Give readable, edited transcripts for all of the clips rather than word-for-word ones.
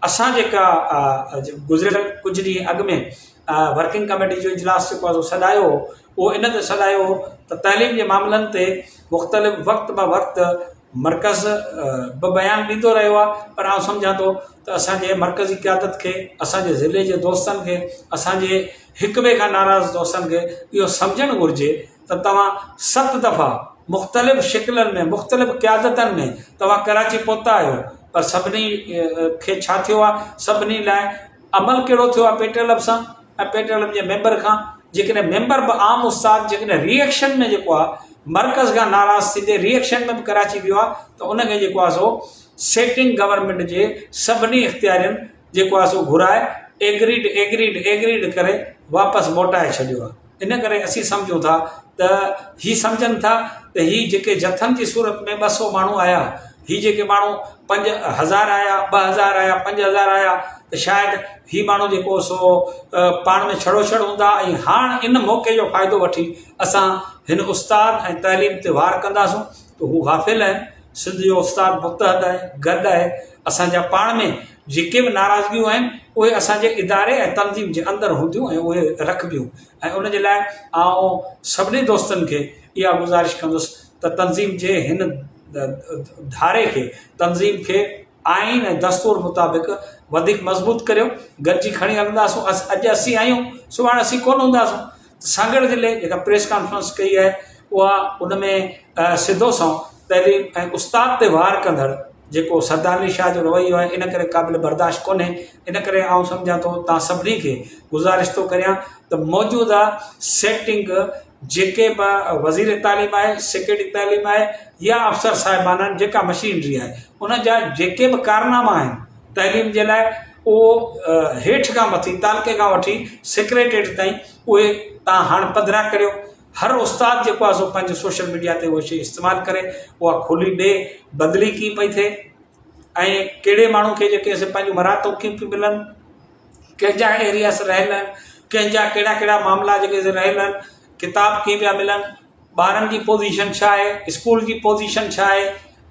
اسان جيڪا گذريل ڪجهه ڏينهن اڳ ۾ ورڪنگ ڪميٽي جو اجلاس جيڪو آهي سو سڏايو هو اهو ان تي سڏايو هو ته تعليم جي معاملن تي مختلف وقت به وقت مرڪز به بيان ڏيندو رهيو آهي پر آئون سمجهان ٿو ته اسان جي مرڪزي قيادت کي اسان جي ضلعي جي دوستن کي اسان جي هڪ ٻئي کان ناراض دوستن کي اهو سمجهڻ گهرجي ته توهان ست دفعا مختلف شڪلن ۾ مختلف قيادتن ۾ توهان ڪراچي پهتا آهيو پر سڀني کي ڇا ٿيو آهي سڀني لاء عمل ڪهڙو ٿيو آهي پيٽرلب سان ۽ پيٽرلب جي ميمبر کان جيڪڏهن ميمبر به عام استاد جيڪڏهن ري ايڪشن ۾ جيڪو آهي مرڪز کان ناراض ٿيندي ري ايڪشن ۾ به ڪراچي ويو آهي ته ان کي جيڪو آهي سو سيٽنگ گورنمينٽ جي سڀني اختيارين جيڪو آهي سو گهرائي ايگريڊ ايگريڊ ايگريڊ ڪري واپس موٽائي ڇڏيو آهي ان ڪري اسين سمجهون ٿا ته هي سمجهن ٿا ته هي جيڪي جٿن جي صورت ۾ 200 ماڻهو آيا، هي جيڪي ماڻهو 5000 آيا، 2000 آيا، 5000 آيا ته شايد هي ماڻهو جيڪو سو پاڻ ۾ ڇڙوڇڙ هوندا ۽ هاڻ ان موقعي جو فائدو وٺي اسان هن استاد ۽ تعليم تي وار ڪنداسون ته هو غافل آهن. سنڌ جو استاد متحد آهي، گڏ آهي، اسان جا پاڻ ۾ جيڪي به ناراضگيون آهن اهي اسان جي اداري ۽ تنظيم جي اندر هونديون ۽ اهي رکبيون ۽ ان جي لاء آئون سڀني دوستن کي اها گذارش ڪندس ته تنظيم جي هن ڌاري کي تنظيم کي آئين ۽ دستور مطابق وڌيڪ مضبوط ڪريو گڏجي کڻي هلنداسون اڄ اسين آهيون سڀاڻي اسين ڪونه هونداسون سانگهڙ ضلعي جيڪا پريس ڪانفرنس ڪئي آهي اها ان ۾ سڌو سنئون تعليم ۽ استاد تي وار ڪندڙ جيڪو سردار علي شاهه جو رويو آهي ان ڪري قابل برداشت ڪونهي ان ڪري آئون سمجهان ٿو توهان سڀني کي گذارش ٿو ڪريان ته موجوده سيٽنگ جيڪي به وزير تعليم آهي سيڪريٽري تعليم آهي يا افسر صاحبان آهن جيڪا مشينري آهي ان جا جيڪي به ڪارناما آهن تعليم جي لاء اهو هيٺ کان مٿي تعلقي کان وٺي سيڪريٽريٽ تائين اهي توهان هاڻ پڌرا ڪريو هر استاد جيڪو آهي سو پنهنجي سوشل ميڊيا تي اها شيء استعمال ڪري اها کولي ڏي بدلي ڪيئن پئي ٿئي ۽ ڪهڙي ماڻهو کي جيڪي سي پنهنجون مراعتون ڪيئن پيون ملن ڪنهن جا ايرياس رهيل آهن ڪنهن جا ڪهڙا ڪهڙا معاملا جيڪي سي رهيل آهن ڪتاب ڪيئن پيا ملن ٻارن جي پوزيشن ڇا آهي اسڪول جي پوزيشن ڇا آهي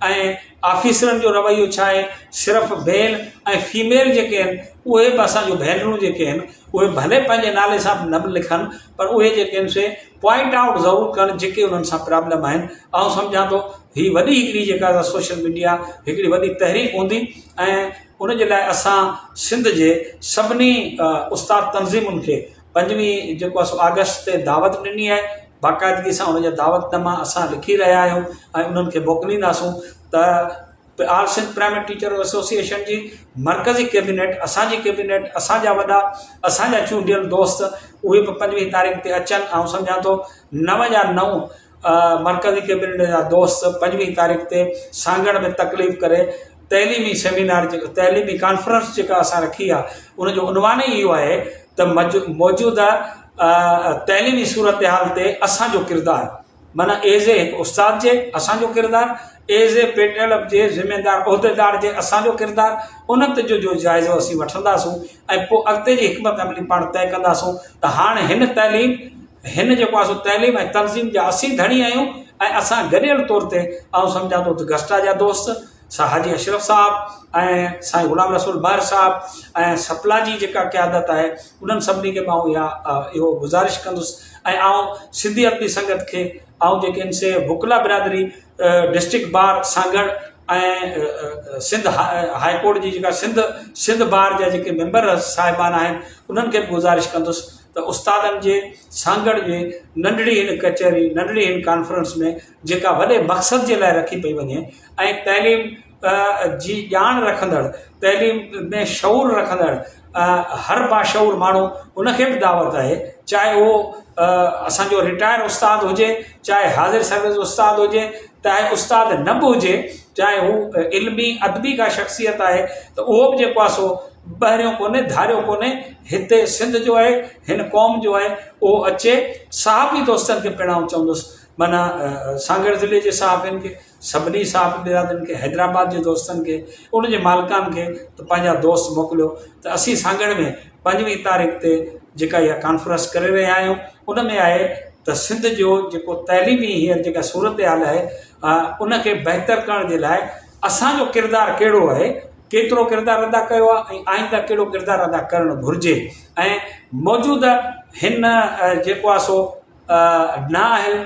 ۽ آفيسرن جو رويو ڇا آهي صرف ميل ۽ فيميل جيڪي آهن اهي به اسان جون ڀينرون جيڪي آهن اهي ڀلي پنهنجي نالي سان نه به لکن پر اهي جيڪي آهن سي پوائنٽ آئوٽ ضرور ڪن جيڪي انهن سان پرابلم آهن آئون سمجهان ٿو هي وڏي هڪڙي جيڪا سوشل ميڊيا هڪڙي وڏي تحريڪ هوندي ۽ ان جي لاء اسان سنڌ جي سڀني استاد تنظيمن کي پنجويهه جيڪو آهي سو آگسٽ تي دعوت ڏني آهي باقاعدگي سان ان جا دعوت ناما اسان لکي رهيا آهيون ۽ انهن کي موڪلينداسون ته آل سنڌ پرائمري ٽيچر ايسوسيئيشن جي مرڪزي ڪيبينيٽ اسان جي ڪيبينيٽ اسان جا وڏا اسان جا چونڊيل دوست اهي به پنجويهه تاريخ تي اچن آئون سمجهان ٿو نو جا نو مرڪزي ڪيبينيٽ جا دوست پنجويهه تاريخ تي سانگهڙ ۾ تڪليف ڪري تعليمي سيمينار جيڪو تعليمي ڪانفرنس جيڪا اسان رکي آهي ان جو عنوان ئي اهو آهي ته موجوده تعليمي صورتحال تي اسان جو ڪردار معنيٰ ايز اي هڪ استاد جي اسان جو ڪردار ايز اي پيٽيل جي ذميدار عهديدار جي اسان جو ڪردار ان تي جو جائزو اسين وٺنداسون ۽ پوء اڳتي جي حڪمت عملي پاڻ طئي ڪنداسون ته هاڻ هن تعليم هن جيڪو آهي سو تعليم ۽ تنظيم جا اسين ڌڻي آهيون ۽ اسان گڏيل طور تي آئون سمجهان ٿو ته گسٽا جا دوست سا حاجي اشرف صاحب ۽ سائين غلام رسول مهر صاحب ۽ سپلا جي جيڪا قيادت آهي انهن سڀني کي به آئون اها اهو گذارش ڪندس ۽ آئون سنڌي ادبي سنگت کي آئون جيڪي ان سي وڪلا برادري district bar Sanghar ۽ Sindh high court جي جيڪا سنڌ سنڌ بار جا جيڪي ميمبر صاحبان آهن انهن کي به گذارش ڪندس ته استادن جي سانگهڙ جي ننڍڙي هن ڪچهري ننڍڙي هن ڪانفرنس ۾ جيڪا وڏي مقصد جي لاء رکي پئي وڃي ۽ تعليم جي ڄاڻ رکندڙ تعليم ۾ شعور رکندڙ هر باشعور ماڻهو ان کي به دعوت آهي چاهي اهو اسانجو رٽائر استاد هجي چاهي حاضر سروس استاد هجي چاهي استاد نه به هجي چاهي هو علمي ادبي ڪا شخصيت آهي ته اهو به جيڪو آهي سو ٻهريون ڪونهي ڌاريو ڪونهي هتي سنڌ جو آهي هن قوم جو آهي اهو اچي صحافي دوستن کي پڻ آئون چوندس معنيٰ سانگهڙ ضلعي جي صحافين کي سڀني صحافي برادرين کي حيدرآباد جي دوستن کي ان جي مالڪان کي ته پنهنجا دوست موڪليو ته اسين سانگهڙ ۾ پنجويهه تاريخ تي جيڪا اها ڪانفرنس ڪري رهيا آهيون ان ۾ آهي ته سنڌ جو جيڪو تعليمي هينئر جيڪا صورتحال آهي ان کي بهتر ڪرڻ جي لاء اسان جو ڪردار ڪهڙو آهي ڪيترو ڪردار ادا ڪيو آهي ۽ آئنده ڪهڙو ڪردار ادا ڪرڻ گهرجي ۽ موجوده هن جيڪو آهي سو نااهل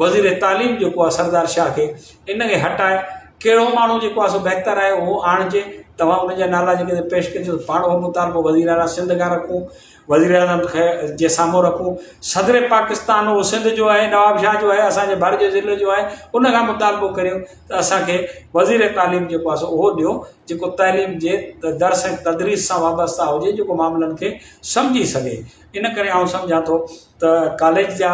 وزير تعليم جيڪو آهي سردار شاهه کي ان کي هٽائي ڪهڙو ماڻهو جيڪو آهي سو بهتر آهي اهو آڻجي توهان ان جا نالا جيڪي پيش ڪجو پاڻ اهو مطالبو وزير اعليٰ سنڌ کان رکون وزير اعظم کي جي سامهون رکون صدر پاڪستان اهو سنڌ جو آهي نواب شاهه جو آهي اسان جي ڀر جي ضلعي جو آهي ان کان مطالبو ڪريون ته اسان کي وزير تعليم جيڪو آهي سو اهو ڏيو جيڪو تعليم جي درس ۽ تدريس سان وابسته هجي جيڪو معاملن کي سمجهي سگهي ان ڪري آئون سمجهان ٿو ته ڪاليج جا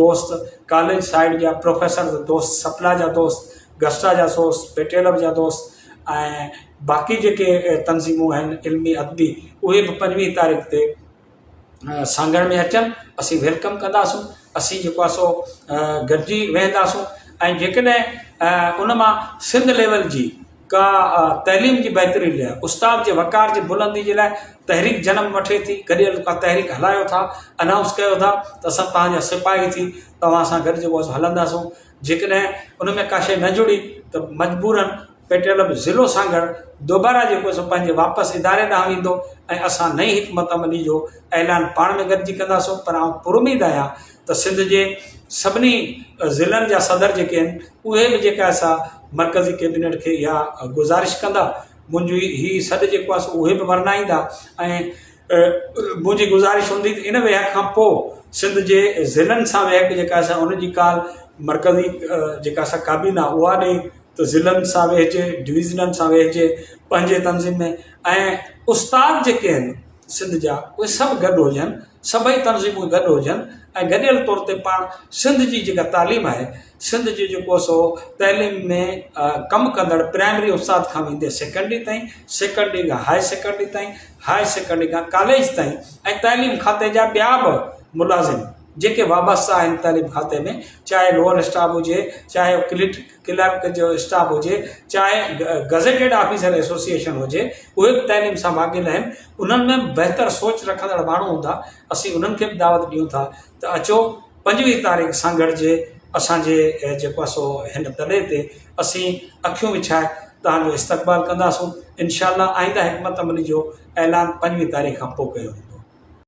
دوست ڪاليج سائيڊ جا پروفيسر دوست سپلا جا دوست گسٽا جا دوست پيٽيلب جا دوست ۽ باقي جيڪي تنظيمون آهن علمي ادبي اهي به پنجويهه تاريخ تي سانگهڙ ۾ اچن اسين welcome ڪنداسون اسين جيڪو آهي سو گڏجي ويهنداسون ۽ جيڪڏهن ان مان سنڌ ليول جي ڪا تعليم جي بهتري لاء استاد جي وقار جي بلندي جي لاء تحريڪ جنم وٺي ٿي گڏيل ڪا تحريڪ هلايو ٿا انائونس ڪيو ٿا ته اسان توهان جا سپاهي ٿي توهان سان گڏ جيڪو آهي هلنداسون جيڪڏهن ان ۾ ڪا شيء نه جڙي ته مجبورن پيٽيل به ضلعو سانگهڙ دوباره جيڪو سو پنهنجي واپس اداري ڏانهن ويندو ۽ اسان نئين حڪمت عملي جو اعلان پاڻ ۾ گڏجي ڪنداسون پر آئون پراميد آهيان ته سنڌ جي سڀني ضلعن جا صدر جيڪي آهن اهي به جيڪا سا مرڪزي ڪيبينيٽ کي اها گذارش ڪندا منهنجي هي سڏ جيڪو آهي سو اهي به ورنائيندا ۽ منهنجي گذارش هوندي ته ان ويهڪ کان پوء سنڌ جي ضلعن سان ويهڪ جيڪا سا ان جي ڪال مرڪزي جيڪا سا ڪابينا اها ڏئي ته ضلعن سان ويهجي ڊويزنن سان ويهجي پنهنجي تنظيم ۾ ۽ استاد جيڪي آهن سنڌ جا اهي سڀ گڏ هجن، سڀئي تنظيمون گڏ هجن ۽ گڏيل طور تي پاڻ سنڌ جي جيڪا تعليم آهي، سنڌ جي جيڪو سو تعليم ۾ ڪم ڪندڙ پرائمري استاد کان ويندي سيڪنڊري تائين، سيڪنڊري کان هاء سيڪنڊري تائين، هاء سيڪنڊري کان ڪاليج تائين ۽ تعليم کاتي جا ٻيا به ملازم جيڪي وابسته آهن تعليم کاتي ۾ چاهي لوئر اسٽاف هجي، چاهي ڪلرڪ جو اسٽاف هجي، چاهي گزيٽيڊ آفيسر ايسوسيئيشن هجي، اهي به تعليم سان واڳيل آهن، انهن ۾ به بهتر سوچ رکندڙ ماڻهو هوندا، اسين انهن کي به دعوت ڏيون ٿا ته اچو 25 تاريخ سانگهڙ جي اسان جي جيڪو آهي سو هن تڏي تي اسين اکيون وڇائي توهان جو استقبال ڪنداسون، انشاء الله آئنده حڪمت عملي جو اعلان 25 تاريخ کان پوء ڪيو ويندو.